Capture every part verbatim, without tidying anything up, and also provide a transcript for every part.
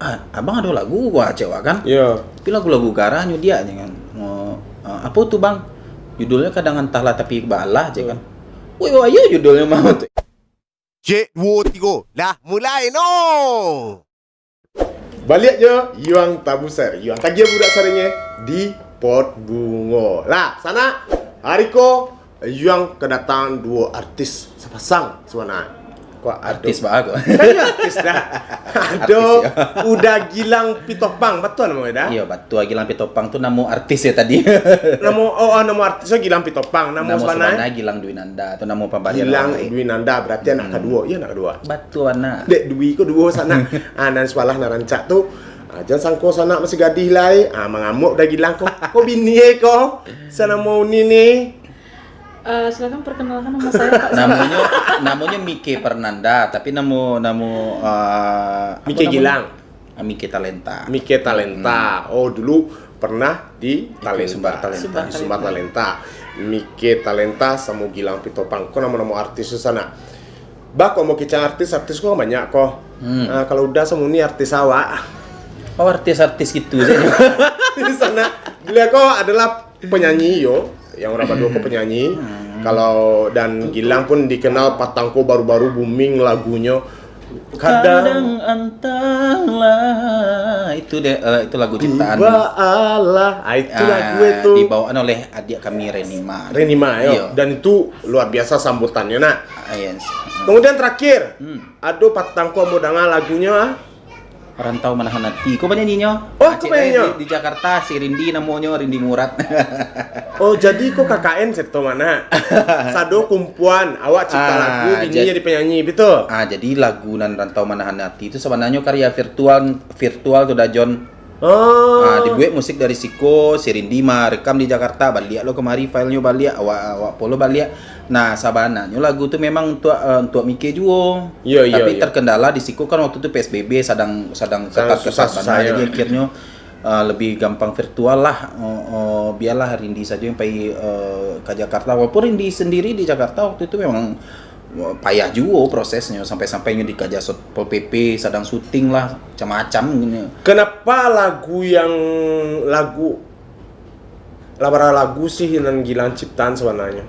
"Ah, abang ado lagu wah," cek wak kan. Iyo. Tapi lagu-lagu garah nyo diak je kan. "Oh, ah, apo tu, Bang?" "Judulnyo Kadang Antahlah Tapi Baalah," cek kan. "Woi, wah, iyo judulnyo mah tu." Cek, duo, tigo. Lah, mulai no. Baliak jo Yuang Tabuser, Yuang Tagiah Budak Saringe di Pot Bungo. Lah, sanak, hari ko Yuang kedatangan duo artis sapasang sabananyo. Kok ado? Artis baa ko? Kan iyo artis dah. Ado Artis, yo. Uda Gilang Pitopang, batua namo dah? Iyo, batua. Gilang Pitopang tu namo artis yo tadi. Namo, oh, oh, namo artis Gilang Pitopang, namo Namo sabananyo? Sabananyo Gilang Dwinanda, tu namo pambalian Gilang orang lain. Dwinanda, berarti anak Hmm. kaduo. Iyo, anak kaduo. Batua, anak. Dek Dwi ko duo sanak. Ah, nan sabalah nan rancak tu. Ah, jan sangko sanak masih gadih lai. Ah, mangamuk dah Gilang ko. Ko bini ko. Sanamo Uni ni. Eh, silakan perkenalkan nama saya, Pak. Namonyo, namonyo Mike Fernanda, tapi namo, namo, eh, apo Mike namonyo? Gilang. Ah, Mike Talenta. Mike Talenta. Hmm. Oh, dulu pernah di Ikut Talenta. Sumbar Talenta. Di Sumbar Talenta. Mike Talenta samo Gilang Pitopang. Ko namo-namo artis tu sanak. Bah, kok mau kicang artis, artis ko banyak ko. Hmm. Ah, kalau Uda samo Uni artis awak. Oh, artis-artis gitu sajo. Di sanak. Beliau ko adalah penyanyi yo, yang urang baduo ko penyanyi. Hmm. Kalau dan Gilang pun dikenal patang ko baru-baru booming lagunyo. Kadang Kadang Antahlah. Itu deh, eh, itu lagu ciptaan Baalah. Ah, itu Ah, lagu itu. Dibawaan oleh adik kami Renima. Renima, yo. Iyo. Dan itu luar biasa sambutannya, nak. Ah, yes. Kemudian terakhir, Hmm. ado patang ko ambo danga lagunyo, ah. Rantau Manahan Ati. Ko banyinyo? Oh, ko banyinyo? Di, di Jakarta, si Rindi namonyo, Rindi Murad. Oh, jadi ko K K N seto mana? Sado kumpuan, awak cipta Ah, lagu, bini jad-, jadi penyanyi, betul? Ah, jadi lagu nan Rantau Manahan Ati itu sabananyo karya virtual, virtual tu dah, Jon. Oh. Ah, dibuek musik dari siko, si Rindi mah rekam di Jakarta, baliak lo kemari filenyo baliak, awak, awak pulo baliak. Nah, sabananyo lagu tu memang untuak, eh, untuak Mike juo. Iyo, iyo, Tapi iyo. terkendala di siko kan waktu tu P S B B sadang, sadang Sadang ketat-ketat susah-susah, bana, yo. Jadi akhirnyo, eh, lebih gampang virtual lah. Oh, oh, biarlah Rindi sajo yang pai, eh, ka Jakarta. Walaupun Rindi sendiri di Jakarta waktu itu memang, eh, payah juo prosesnyo, sampai-sampai nyo dikaja Satpol P P, sadang syuting lah, macam-macam gitu. Kenapa lagu yang, lagu Lah bara lagu sih nan Gilang ciptaan sabananyo?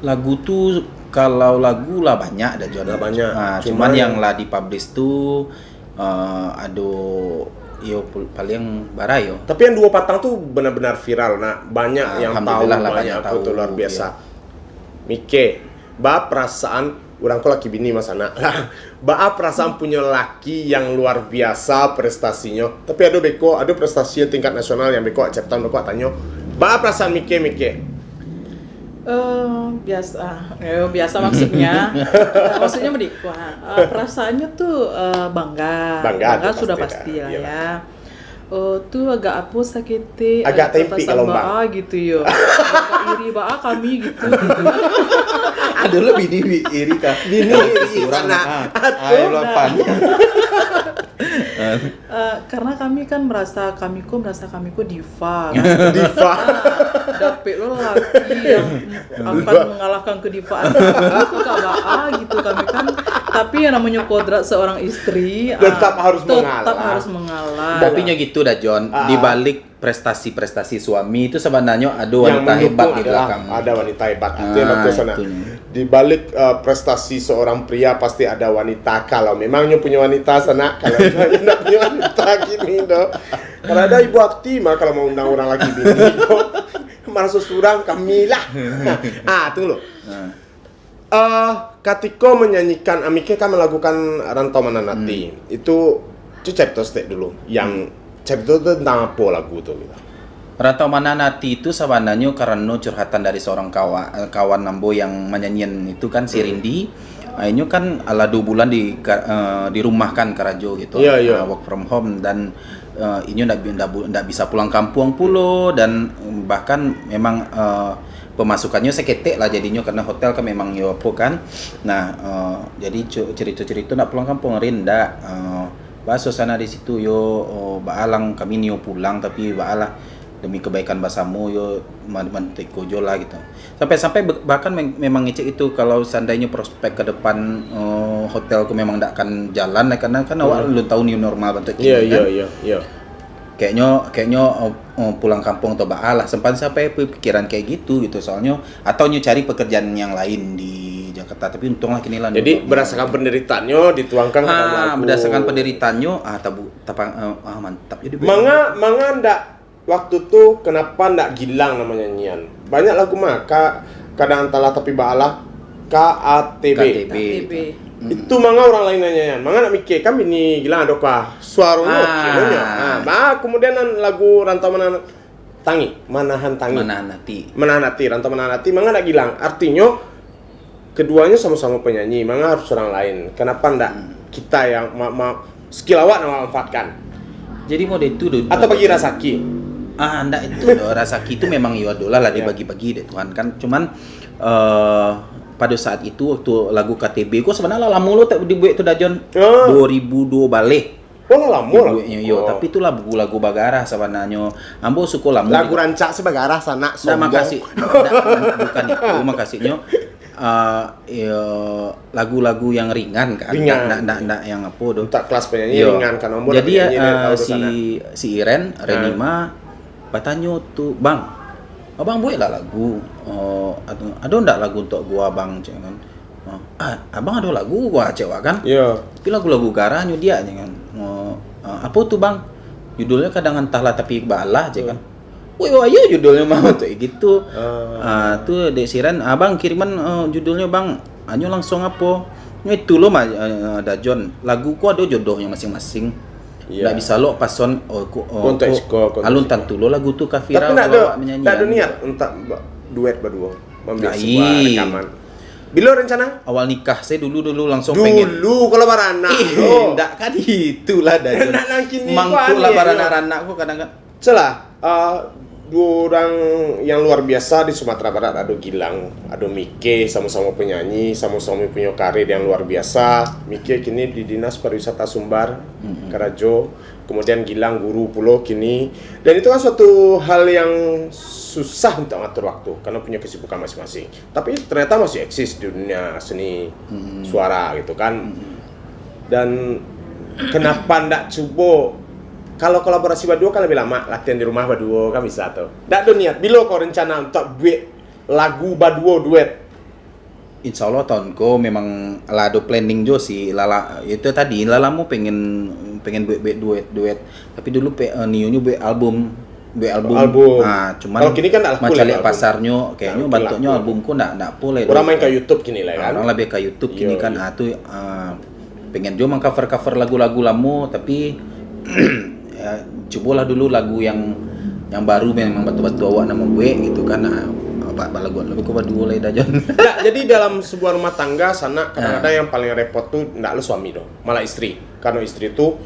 Lagu tu, kalau lagu lah banyak dah, Jon. Lah banyak. Ah, cuman Cuman yang lah dipublish tu, eh, ado, yo, pul-, paling bara yo. Tapi yang duo patang tu benar-benar viral, nak. Banyak yang tahu, Alhamdulillah lah, banyak banyak yang tahu, tu luar biasa. Yo. Mike, ba perasaan urang ko laki bini mah sanak. Baa perasaan punyo laki yang luar biasa prestasinyo? Tapi ado beko, ado prestasi tingkat nasional yang beko ceritaan beko tanyo. Baa perasaan Mike, Mike? Eh, biasa. Eh, biasa maksudnya. Eh, maksudnya beko, ha. Eh, perasaannya tuh, eh, bangga. Bangga Bangga tu sudah pasti pasti dah, lah iyalah. ya. Oh, tu agak apo saketek, Agak agak tempi kalau terpasang bang. baa gitu yo. Agak iri baa kami gitu. Ado lo bini bi-, iri kah? Bini iri Surang, sanak. ah, Atuh. ai lapan. Eh, karena kami kan merasa, kami ko merasa kami ko diva, kan. Diva. Ah, dapek lo laki yang akan Luar. mengalahkan kedivaan kami ko gak baa gitu kami kan. Tapi yang namanya kodrat seorang istri, Tetap ah, harus tetap mengalah. harus mengalah. Tapi nyo gitu dah, Jon. Ah. Di balik prestasi-prestasi suami itu sabananyo ado Yang wanita hebat mendukung di adalah belakang. ada wanita hebat. Itu yang Ah, bagus, sanak. itu. Di balik, eh, prestasi seorang pria pasti ada wanita. Kalau memang nyo punya wanita, sanak, kalau nyo ndak punya wanita gini doh. Kalau ada ibu Akti mah kalau mau undang orang laki bini ko, maraso surang kami lah. Ah, tunggu lo. Ah. Eh, katiko menyanyikan, Amike kan melagukan Rantau Mananati. Hmm. Itu, itu cerita sedikit dulu. Yang Hmm. cerita tu tentang apa lagu tu gitu? Rantau Mananati itu sabananyo karano curhatan dari seorang kawa-, eh, kawan ambo yang manyanyian itu kan, si Hmm. Rindi. Ah, inyo kan lah duo bulan di ka-, eh, di rumah kan karajo gitu. Iya, iya. Ah, work from home dan, eh, inyo ndak bi-, ndak bu-, ndak bisa pulang kampuang pulo dan bahkan memang, eh, pemasukannyo saketek lah jadinyo, karena hotel kan memang yo apo kan. Nah, eh, jadi cu-, cerito-cerito nak pulang kampuang, Rin, ndak, eh, basuasana di situ yo, oh, baalang kami nio pulang, tapi baalah, demi kebaikan basamo yo, man-, mantiko jo lah gitu. Sampai-sampai be-, bahkan mem-, memang ngecek itu, kalau seandainyo prospek ke depan, eh, hotel ko memang ndak akan jalan lah, karena kan awak Hmm. belum tahu new normal bantuak Iya, kini iya, kan. iya, iya. Kayaknyo, kayaknyo, eh, eh, pulang kampung atau baa lah, sempat sampai pikiran kayak gitu gitu, soalnyo atau nyo cari pekerjaan yang lain di Jakarta, tapi untunglah kini lah Jadi, new normal. Berdasarkan penderitaannyo dituangkan ke dalam Ah, lagu. Berdasarkan penderitaannyo, ah, tabu-, tapang-, eh, ah, mantap jadi. Manga, manga ndak waktu tu, kenapa ndak Gilang nama nyanyian? Banyak lagu mah, ka-, kadang antahlah tapi baalah, K A T B. K A T B. K A T B. Hmm. Itu manga urang lain nyanyian. Manga ndak mikir, kan bini Gilang ado kah? Suaronyo Ah. oke nyo. Ah, bah, kemudian nan lagu Rantau Manahan Tangi, Manahan Tangi. Manahan Hati. Manahan Hati, Rantau Manahan Hati, manga ndak Gilang? Artinyo, keduanyo samo-samo penyanyi, manga harus urang lain? Kenapa ndak Hmm. kita yang ma-, ma-, skill awak nak manfaatkan? Jadi mode itu do. Atau bagi rasaki? Ah, ndak itu do. Rasaki itu memang yo adolah lah Iya. dibagi-bagi dek Tuhan kan. Cuman, eh, pada saat itu waktu lagu K T B ko sebenarnya lah lamo lo tak dibuat tu Dajon. Ah. Dua ribu dua baleh. Oh, lah lamo lah. Dibuatnyo, yo. Oh. Tapi itulah lagu-lagu bagarah sabananyo. Ambo suko lamo Lagu juga. Rancak sih bagarah, sanak Ndak, sombong. Makasih. Ndak, bukan itu makasudnyo. Ah, yo, lagu-lagu yang ringan kan. Ringan. Ndak, ndak, ndak, ndak yang apo tu. Untuk kelas penyanyi Yo. ringan kan, ambo Jadi, penyanyi dari ah, tahu tu si, sanak. Si Iren, Ah. Renima, batanyo tu, "Bang, abang buek lah lagu. Oh, ado, ado ndak lagu untuk gua, Bang?" cek kan. Oh, "Ah, abang ado lagu gua," cek wak kan. Yo. Tapi lagu-lagu garahnyo dia cek kan. Oh, ah, "Apo tu, Bang?" "Judulnyo kadang antahlah tapi baalah," cek kan. Hmm. "Woi, wah, iyo judulnyo mah," tu gitu. Ah. Ah, tu dek Siran, "Abang kiriman, eh, judulnyo, Bang." Anyo langsung apo? Nyo itu lo mah, eh, Dajon. Lagu ko ado jodohnyo masing-masing. Iya. Ndak bisa lo pason, oh, ko, oh, Konteks ko, ko, konteks alun ko. Tantu lo lagu tu ka viral Tapi ndak kalau ado, awak menyanyi ndak ado kan. Niat untuk ba-, duet baduo, mambuek Ai. sebuah rekaman. Bilo rencana? Awal nikah saya dulu-dulu langsung pengen. Dulu kalau baranak Ih, lo. Ndak kan itulah dah. Nak nang kini Mangko ko lah aneh baranak-ranak ko kadang kan. Salah, ah, duo urang yang luar biasa di Sumatera Barat, ado Gilang, ado Mike, samo-samo penyanyi, samo-samo punyo karir yang luar biasa. Mike kini di Dinas Pariwisata Sumbar, Mm-mm. karajo. Kemudian Gilang guru pulo kini. Dan itu kan suatu hal yang susah untuk ngatur waktu, karena punya kesibukan masing-masing. Tapi ternyata masih eksis di dunia seni Hmm. suara gitu kan. Hmm. Dan kenapa ndak cubo, kalau kolaborasi baduo kan lebih lama, latihan di rumah baduo kan bisa tu. Ndak ado niat, bilo ko rencana untuk buek lagu baduo, duet? Insya Allah tahun ko memang lah ado planning jo sih, lala, itu tadi lah lamo pengen, pengen buek-buek duet-duet. Tapi dulu pe-, eh, nionyo buek album, buek album. Album. Ah, cuman Kalau kini kan ndak laku lah mancaliak album. Pasarnyo, kayaknyo Ndak laku. Bantuaknyo album ko ndak, ndak apo lah Orang dulu. Main ka YouTube kini lah Ah, kan. Orang lebih ka YouTube kini Yo, kan. Iyo. Ah, tu, ah, pengen jo mangcover-cover lagu-lagu lamo, tapi, ya, cubolah dulu lagu yang, yang baru memang batul-batul awak nak mambuek gitu kan. Ah, ba-, balagu lebih ko baduo lah Dajon. Ndak, jadi dalam sebuah rumah tangga, sanak, kadang-kadang Ah. yang paling repot tu ndak lo suami doh, malah istri. Karena istri tu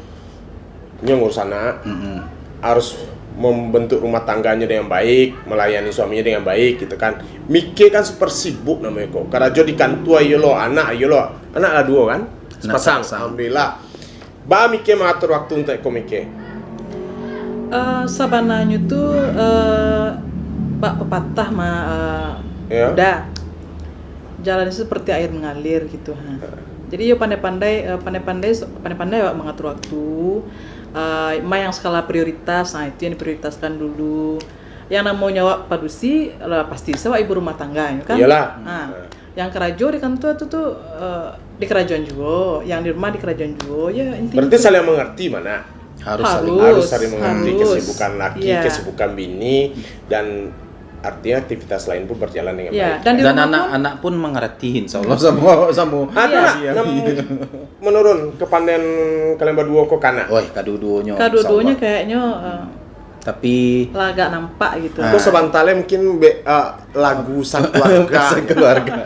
nyo ngurus anak, Mm-mm. harus membentuk rumah tangganyo dengan baik, melayani suaminyo dengan baik, gitu kan. Mike kan super sibuk namonyo ko. Karajo di kantua iyo lo, anak iyo lo. Anak lah duo kan? Anak Sepasang. sepasang. Alhamdulillah. Baa Mike mangatur waktu untuak iko, Mike? Eh, sabananyo tu, eh, bak pepatah mah, eh, Ya. Uda, jalan itu seperti air mengalir gitu, ha. Jadi, yo pandai-pandai, eh, pandai-pandai, pandai-pandai awak mangatur waktu, eh, ma yang skala prioritas, nah, itu yang diprioritaskan dulu. Yang namonyo awak padusi, lah, pasti se awak ibu rumah tangga, yo kan? Iyolah. Ha. Ha. Yang karajo di kantua tu, tu, eh, di karajoan juo, yang di rumah di karajoan juo, ya, intinya Berarti tu. Saling mengerti, mana? Harus saling Harus, Harus saling mengerti harus. Kesibukan laki, Iya. kesibukan bini, dan artinya aktivitas lain pun berjalan dengan Iya, baik. dan di Dan rumah pun anak-anak pun mengerti, insya Allah, sama, sama. Ada Iya. nak nam-, menurun kepandaian kalian berdua ko kana? Oi, kaduo-duonyo, Kaduo-duonyo insya Allah. Kayaknyo, eh, Tapi lah agak nampak gitu. Ah. Ko sabanta lai mungkin be-, eh, lagu sakeluarga. Sakeluarga.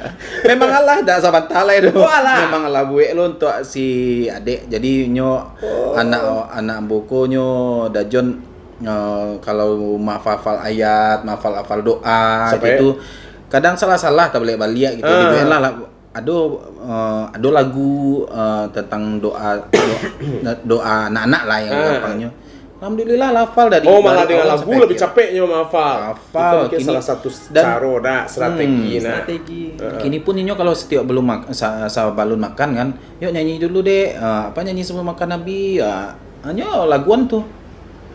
Memang alah dak sabanta lai tu. Oh, alah. Memang alah buek lo untuak si adek. Jadi nyo Oh. anak, anak ambo ko nyo Dajon, eh, kalau mahafal-hafal ayat, mahafal-hafal doa Sampai gitu. Kadang salah-salah tabaliak-baliak gitu. Ah. Dibuek lah, lah ado, eh, ado lagu, eh, tentang doa, do-, doa anak-anak lah yang Ah. gampangnya. Alhamdulillah lah hafal dari, Oh, malah dari dengan awal lagu sampai lebih akhir. Capek nyo mahafal. Hafal, Itu mungkin kini- salah satu dan- caro dah, strategi Hmm. nah. Strategi. Kini pun inyo kalau setiap belum mak- sa- sabalun makan kan, "Yuk nyanyi dulu dek, ah, apa nyanyi sebelum makan Abi?" Ah, hanyo laguan tu.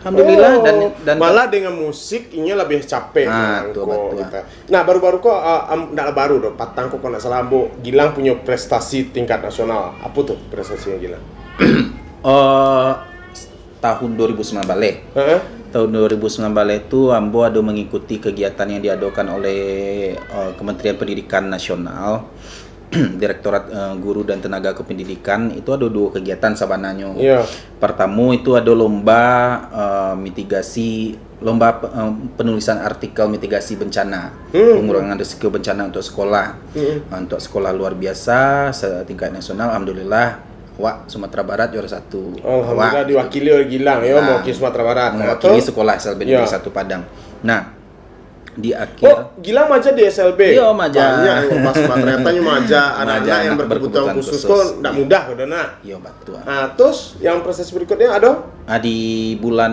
Alhamdulillah. Oh, Dan dan malah dengan musik inyo lebih capek Ah, mangko tu batul. Gitu. Nah, baru-baru ko uh, um, ndak lah baru doh, patang ko kalau ndak salah ambo Gilang punyo prestasi tingkat nasional. Apa tu prestasi yang Gilang? Eh, tahun dua ribu sembilan belas. Heeh. Tahun dua ribu sembilan belas tu ambo ado mengikuti kegiatan yang diadokan oleh uh, Kementerian Pendidikan Nasional, Direktorat uh, Guru dan Tenaga Kependidikan. Itu ado duo kegiatan sabananyo. Iya. Pertamo itu ado lomba uh, mitigasi lomba uh, penulisan artikel mitigasi bencana, Hmm. pengurangan risiko bencana untuk sekolah. Hmm. Uh, untuk sekolah luar biasa setingkat nasional, alhamdulillah, awak Sumatera Barat juara satu. Alhamdulillah Awak, diwakili oleh Gilang ya, Gilang. Mewakili Sumatera Barat. Nah, Mewakili terus? sekolah S L B Ya. Negeri Satu Padang. Nah, di akhir Oh, Gilang maja di S L B. Iya, maja. Banyak yang pas ternyata nyo maja anak-anak Maja yang anak berkebutuhan berkebutuhan khusus khusus. Kok ndak mudah kok dah nak. Yo, betul. Nah, terus yang prestasi berikutnya ada? Ah, di bulan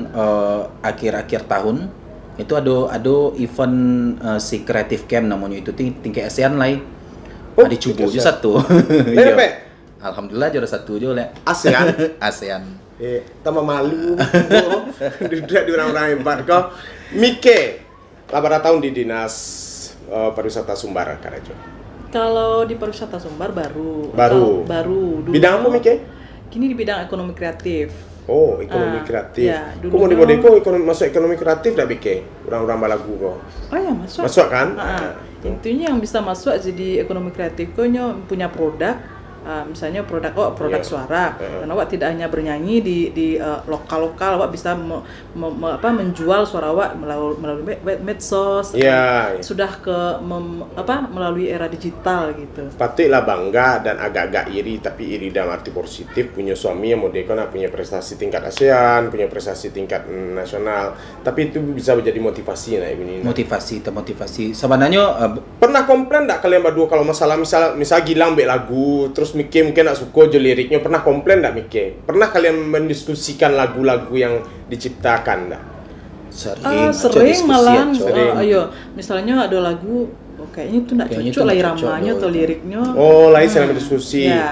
eh, akhir-akhir tahun itu ado ado event eh, si Creative Camp namonyo itu ting- tingkat ASEAN lai. Oh, Ah, dicubo tingkat je ASEAN. satu. Eh, Yo. Pek? Alhamdulillah juara satu je lah. ASEAN. ASEAN. Eh, tambah malu. Duduk di orang-orang hebat kau. Mike, lah bara tahun di dinas eh, pariwisata Sumbar karajo. Kalau di pariwisata Sumbar baru. Baru. Atau baru. Dulu, Bidang apa, Mike? Kini di bidang ekonomi kreatif. Oh, ekonomi Ah, kreatif. ya, Kau mau di dulunya- Modeko, ekonomi masuk ekonomi kreatif dah Mike? Orang-orang balagu kau. Oh ya, masuk. Masuk kan? Ah, ah. Ah. Intinya yang bisa masuk jadi ekonomi kreatif ko nyo punya produk. Ah, misalnya produk awak produk Iya. suara. Heeh. Dan awak tidak hanya bernyanyi di di eh, lokal-lokal, awak bisa me- me- me- apa, menjual suara awak melalui, melalui med- med- medsos, Ya, ya. Sudah ke mem- apa, melalui era digital gitu. Patutlah bangga dan agak-agak iri, tapi iri dalam arti positif, punya suami yang model kau nak punya prestasi tingkat ASEAN, punya prestasi tingkat mm, nasional. Tapi itu bisa menjadi motivasi nak ini. Motivasi, termotivasi. Sebenarnya eh, Pernah komplain tak kalian berdua kalau masalah misal misal Gilang ambek lagu, terus Mike mungkin nak suka je liriknya, pernah komplain tak Mike? Pernah kalian mendiskusikan lagu-lagu yang diciptakan tak? sering, Ah, aja sering diskusi malahan. aja. Sering. Ah, iyo, misalnya ada lagu, oh, kayaknya itu nggak Kayaknya cocok itu lah nggak iramanya cocok atau loh. Liriknya. Oh, lain Hmm. sering berdiskusi. Ya.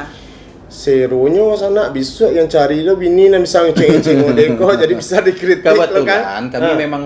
Seronyo sanak bisuak yang cari tu bini nan bisa ngecek-ngecek model kau, jadi bisa dikritik lo kan. Kebetulan kami Ah. memang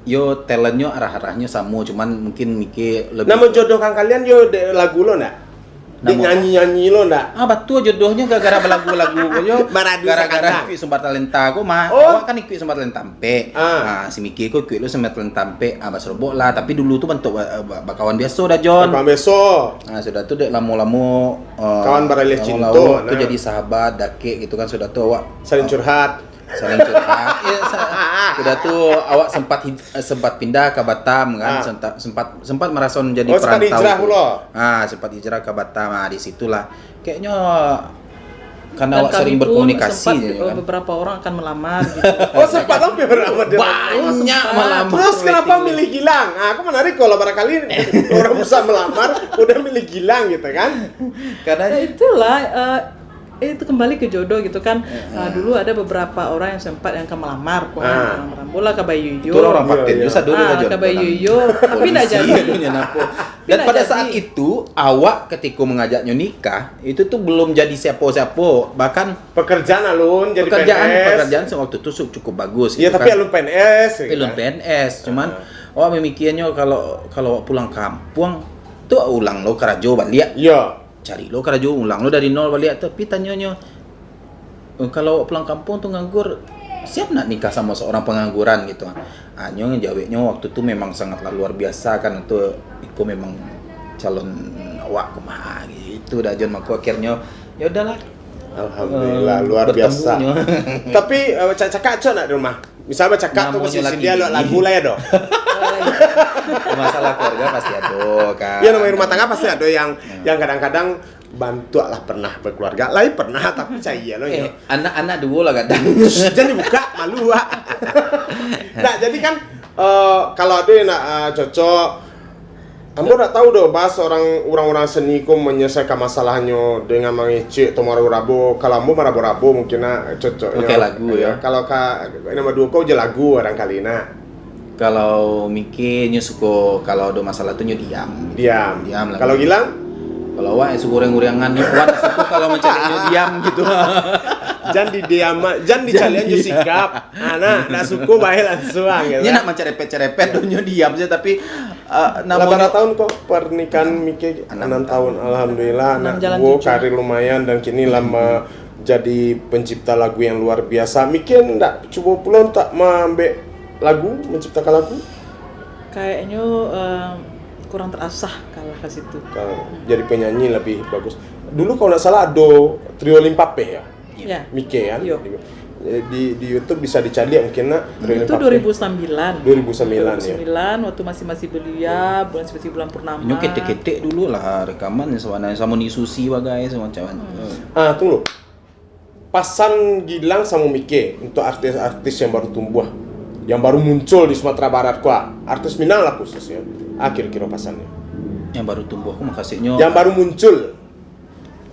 yo talentnya arah-arahnya sama, cuman mungkin Mike lebih Nama jodohkan kalian yo dek lagu lo ndak? Dek Nama nyanyi-nyanyi lo ndak? Ah, betul jodohnya gara-gara belagu-lagu ko yo. Maradu Gara-gara sakana. Kuik Sumbar Talenta ko mah. Oh. Awak kan Kuik Sumbar Talenta Ampek. Ah. Ah, si Mike ko Kuik lo Sumbar Talenta Ampek. Ah, basobok lah. Tapi dulu tu bentuk ba- ba- bakawan biasa dah, John. Kawan beso. Ah, sudah tu dek lamo-lamo eh, Kawan baralih lamo-lamo cinto, tu nah. Jadi sahabat dakek gitu kan, sudah tu awak Saling curhat. saling curhat. Eh, sa- sudah tu awak sempat hij- eh, sempat pindah ke Batam kan, Ah. sempat sempat sempat merasa menjadi Oh, sempat perantau hijrah tu. Pula. Ah, sempat hijrah ke Batam. Ah, di situlah kayaknya karena Dan awak kami sering pun berkomunikasi sempat, je, eh, kan. Beberapa orang akan melamar gitu. Oh, sempat lo berapa dia? Banyak Sempat. melamar. Terus kenapa milih Gilang? Ah, aku menarik kalau barangkali orang bisa melamar, udah milih Gilang gitu kan? Karena Ya, itulah eh, eh, itu kembali ke jodoh gitu kan. Ah, dulu ada beberapa orang yang sempat yang ke melamar, kok Ah. melamar bola ke Bayu itu orang Iya, paten iya. juga dulu Ah, aja. ke Bayu Yo, tapi ndak jadi. Punya napa. Dan Ndak pada jadi. Saat itu awak ketika mengajaknya nikah itu tuh belum jadi siapa-siapa, bahkan Pekerjaan alun jadi pekerjaan P N S. Pekerjaan waktu itu su- cukup bagus. Iya, Gitu tapi kan. Alun P N S. Tapi belum P N S, cuman awak memikirnya kalau kalau awak pulang kampung tu ulang lo karajo balik, Iya. Cari lo karajo ulang lo dari nol baliak tu. Tapi tanyonyo, "Eh, kalau awak pulang kampung tu nganggur, siap nak nikah sama seorang pengangguran?" gitu. Anyo jaweknyo waktu tu memang sangatlah luar biasa kan, tu iko memang calon awak kumaha gitu dah John, mako akhirnyo ya udahlah. Alhamdulillah, Eh, luar biasa. bertemunyo. Tapi eh, cak cakak cok nak di rumah. Misal bacakak tu Namonyo posisi lagi dia bini. Lagu lah ya doh. Masalah keluarga pasti ada kan. Ya namanya rumah tangga pasti ada yang yang kadang-kadang bantuak lah pernah berkeluarga. Lain pernah tapi caya lo Eh, ya. Anak-anak duo lah kadang. Jangan dibuka malu ah. Nah, jadi kan eh, kalau ada yang nak eh, cocok Ambo ndak tahu doh, bahas orang, urang-urang seni ko manyalasaikan masalahnyo dengan mangecek atau marabo-rabo. Kalau ambo marabo-rabo mungkin nak cocok. Pakai lagu, ya. Kalau ka, nambah duo ko jo lagu barangkali nak. Kalau Mike nyo suko, kalau ado masalah tu nyo diam. Diam. Diam lah. Kalau Gilang? Kalau awak suko urang-urangan, awak suko kalau mancaliak nyo diam gitu. Jan didiam, jan dicaliak nyo sikap. Ah, nah, nak suko bae langsuang gitu. Nyo nak mancarepet-carepet tu nyo diam sajo, tapi, ah, namonyo. Bara tahun ko pernikahan Mike? Anam tahun. Alhamdulillah, anak duo, karir lumayan dan kini lah ma-, jadi pencipta lagu yang luar biasa. Mike ndak cubo pulo ndak maambek lagu, menciptakan lagu? Kayaknyo, eh, kurang terasah kalah ka situ. Kalau jadi penyanyi lebih bagus. Dulu kalau ndak salah ado Trio Limpapeh ya? Ya. Mike kan? Yo. Di, di YouTube bisa dicaliak mungkin nak, Trio Limpapeh. Itu dua ribu sembilan. Dua ribu sembilan, ya. Dua ribu sembilan, waktu masih-masih belia, bulan seperti bulan purnama. Inyo ketek-ketek dulu lah rekaman sabananyo samo Ni Susi bagai samacam. Hmm. Ah, tunggu. Pasan Gilang samo Mike untuk artis-artis yang baru tumbuah, yang baru muncul di Sumatera Barat ko, ah. Artis Minang lah khususnya. Ah, kiro-kiro pasannyo. Yang baru tumbuah ko maksudnyo? Yang baru muncul.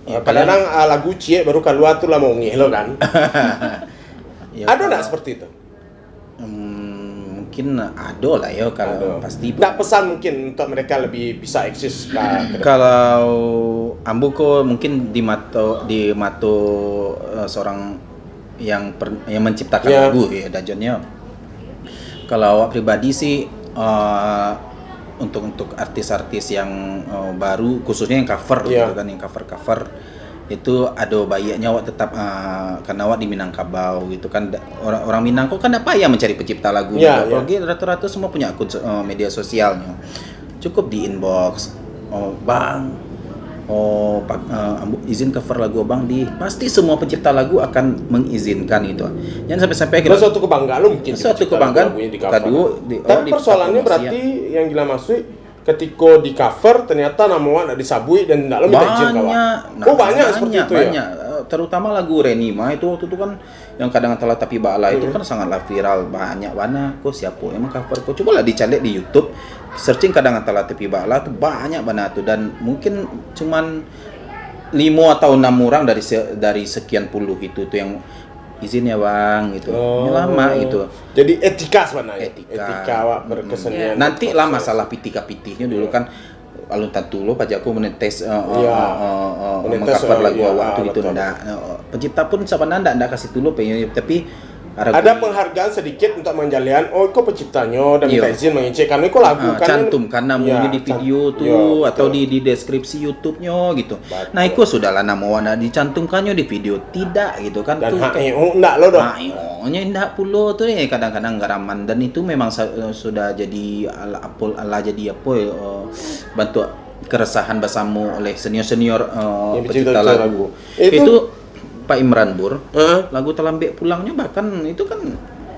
Ya, kadang-kadang, ah, lagu ciek baru kalua tu lah maongeh lo kan. Ya, ado ndak seperti itu? Hmm, mungkin ado lah yo, kalau pasti. Ndak pesan mungkin untuk mereka lebih bisa eksis ka, ka depan? Kalau ambo ko mungkin di mato, di mato, eh, seorang yang per-, yang menciptakan lagu ya, Dajonnyo. Kalau awak pribadi sih, eh, untuk, untuk artis-artis yang, eh, baru, khususnya yang cover gitu kan, yang cover-cover, itu ado baiaknyo awak tetap, ah, karena awak di Minangkabau gitu kan, da-, orang, orang Minang ko kan ndak payah mancari pencipta lagu gitu, apalagi rata-rata semua punya akun so-, eh, media sosialnyo. Cukup di inbox, "Oh, Bang, oh, pa-, eh, ambo izin cover lagu Abang di," pasti semua pencipta lagu akan mengizinkan gitu. Jangan sampai-sampai kita. Suatu kebanggaan lo mungkin. Suatu kebanggaan. Kaduo, di, tapi persoalannya berarti yang Gilang maksud, ketiko di cover, ternyata namo awak ndak disabuik dan ndak lo minta izin ka awak. Banyak. Oh, banyak seperti itu ya? Banyak. Eh, terutama lagu Reni mah itu waktu itu kan yang Kadang Antahlah Tapi Baalah itu kan sangatlah viral, banyak bana ko, siapo yang meng-cover ko. Cubolah dicaliak di YouTube, searching Kadang Antahlah Tapi Baalah tu banyak bana tu, dan mungkin cuman limo atau enam urang dari se-, dari sekian puluh itu tu yang izin ya bang gitu. Oh. Lama gitu. Jadi etika sabananyo. Etika. Etika awak berkesenian. Nanti lah masalah pitih ka pitihnyo dulu kan. Alun tantu lo pajak ko monetes, eh, eh, eh, eh, meng-cover lagu awak tu gitu, ndak. Eh, pencipta pun sabananyo ndak, ndak ka situ lo pengen, tapi ada penghargaan sedikit untuk manjalehan, oh, iko penciptanyo dan minta izin mangecek, karena iko lagu kan. Cantumkan namonyo di video tu atau di, di deskripsi YouTube-nyo gitu. Nah, iko sudahlah namo awak ndak dicantumkannyo di video, tidak gitu kan. Dan tu hak ndak lo doh. Hak nyo ndak pulo tu eh, kadang-kadang garaman, dan itu memang sa-, eh, sudah jadi al-, apol-, alah jadi apo, eh, bantuak keresahan basamo oleh senior-senior, eh, pencipta lagu. Itu Pak Imran Bur, lagu Talambek Pulangnyo bahkan itu kan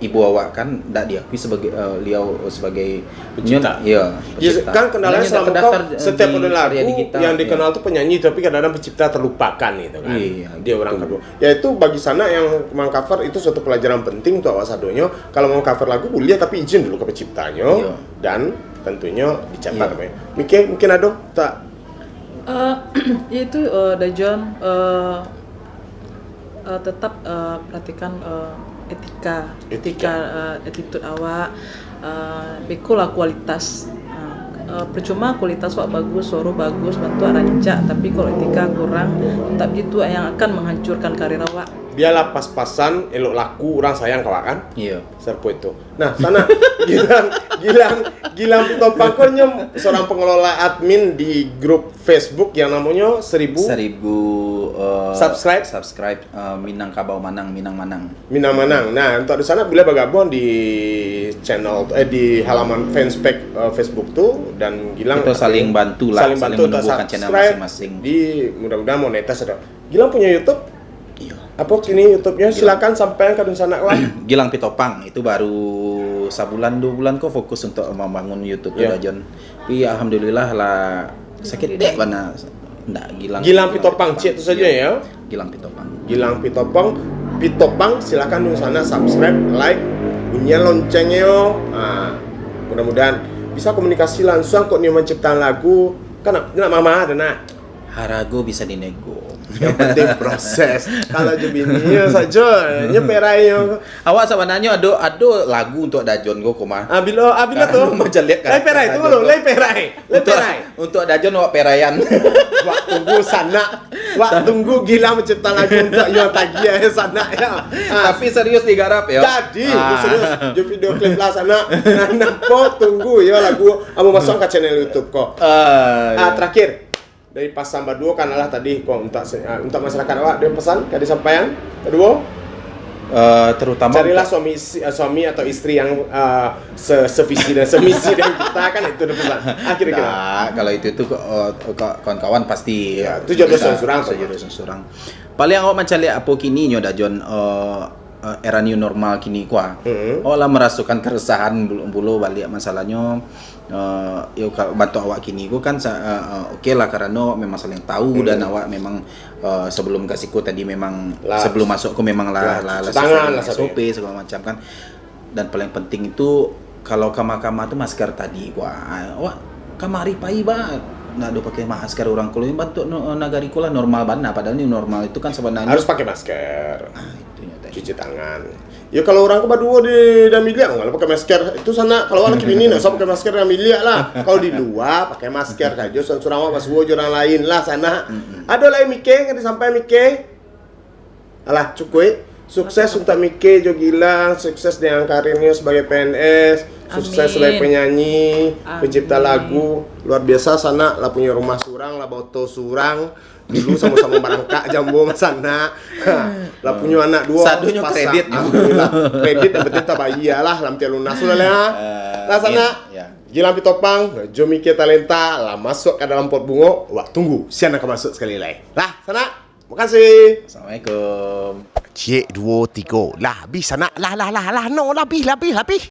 ibu awak kan ndak diakui sebagai, eh, liau sebagai pencipta. Ya, kan kendalanya selama itu, setiap ada lagu yang dikenal tu penyanyi, tapi kadang-kadang pencipta terlupakan gitu kan. Iya, dia orang kedua. Ya itu bagi sanak yang meng-cover itu suatu pelajaran penting untuk awak sadonyo. Kalau mau cover lagu boleh, tapi izin dulu ke penciptanyo dan tentunyo dicatat. Iya. Mungkin, mungkin ada tak? Eh, ya itu, eh, Dajon, eh, eh, tetap, eh, perhatikan, eh, etika, etika, eh, attitude awak, eh, beko lah kualitas. Eh, eh, percuma kualitas awak bagus, suaro bagus, bantuak rancak, tapi kalau etika kurang, tetap itu yang akan menghancurkan karir awak. Bialah pas-pasan, elok laku, urang sayang ka awak kan? Iya. Serpo itu. Nah, sanak, Gilang, Gilang, Gilang Pitopang ko nyo seorang pengelola admin di grup Facebook yang namonyo seribu. Seribu, eh, subscribe. Subscribe, eh, Minangkabau Manang, Minang Manang. Minang Manang. Nah, untuk di sanak boleh bergabung di channel, eh, di halaman fanspage, eh, Facebook tu, dan Gilang kita saling bantu lah, saling bantu untuk membuka channel masing-masing. Di, mudah-mudahan monetis ado. Gilang punya YouTube? Iya. Apo kini YouTube-nyo? Silakan sampaikan ka dunsanak lah. Gilang Pitopang itu baru sabulan dua bulan ko fokus untuk membangun YouTube tu, Dajon. Tapi alhamdulillah lah, saketek bana ndak Gilang. Gilang Pitopang, cek tu sajo ya. Gilang Pitopang. Gilang Pitopang, Pitopang, silakan dunsanak subscribe, like, bunyian loncengnya yo. Ah, mudah-mudahan Bisa komunikasi langsung kok nio manciptakan lagu. Kan nak, nak mama ada nak. Harago bisa dinego. Yang penting proses. Kalau jo bini yo sajo, nyo perai yo. Awak sabananyo ado ado lagu untuak Dajon ko, Koma. Ah, bilo, ah, bilo tu. Kalau mancaliak Lai perai tu karakter lo, Dajon. Lai perai. Lai Untuak, perai. Untuak Dajon awak peraian. Wak tunggu sanak. Wak tunggu Gilang mancipta lagu untuak yo tagiah yo sanak yo. Ah, Tapi serius digarap yo. Jadi, Ah. serius. Jo video klip lah sanak. Nah, nampak tunggu yo lagu. Amu masuk ka channel YouTube ko. Ah, Ah, terakhir dari pasan baduo kan lah tadi ko untuak se- ah, untuak masyarakat awak, ado pasan ka disampaian? Kaduo, eh, terutama carilah suami isi- ah, suami atau istri yang ah, se- sevisi dan semisi dengan kita, kan itu ado pasan. Ah, kira-kira. Nah, kalau itu tuh eh, ka- kawan-kawan pasti Ya, itu jodoh bisa, surang-surang, bisa Pak. Jodoh surang-surang. Paling awak mancaliak apo kini nyo Dajon, eh, eh, era new normal kini ko ah. Mm-mm. Awak lah merasakan keresahan bulo-bulo baliak masalanyo. Eh, yo kalau bantuak awak kini ko kan sa- eh, eh, oke lah, karano memang saling tahu Hmm. dan awak memang eh, sebelum ka siko tadi memang Lah. Sebelum masuk ko memang lah Lah, lah, cuci lah tangan S O P, lah, S O P segala macam kan. Dan paling penting itu kalau kama-kama tu masker tadi ko ah. Awak kamari pai ba ndak ado pakai masker urang kalau bantuak no- nagari ko lah normal bana, padahal ni normal itu kan sebenarnya Harus pakai masker. Ah, itu nyo tadi. Cuci tangan. Ya kalau urang ko baduo di dalam biliak, nggak pakai masker. Itu sanak, kalau awak laki bini nggak usah pakai masker dalam biliak lah. Kalau di lua pakai masker sajo, surang-surang awak basuo jo urang lain lah sanak. Ado lai Mike, kan disampaian Mike. Alah, cukuik. Sukses untuak Mike jo Gilang, sukses dengan karirnyo sebagai P N S, sukses Amin. sebagai penyanyi, pencipta Amin. lagu. Luar biasa sanak, lah punyo rumah surang, lah baoto surang. Dulu samo-samo barangkak jambo masanak. Lah punyo anak duo. Sadonyo pasang. Kredit. Alhamdulillah. Kredit yang penting tabayia lah, lam tiap lunas lah lah. Eh, Lah sanak. ya. Gilang Pitopang, jo Mike Talenta, lah masuk ka dalam pot bungo. Wak tunggu, sia nan ka masuk sakali lai. Lah, sanak. Makasih. Assalamualaikum. Ciek duo tigo. Lah habis sanak. Lah lah lah lah no lah habis lah habis lah habis.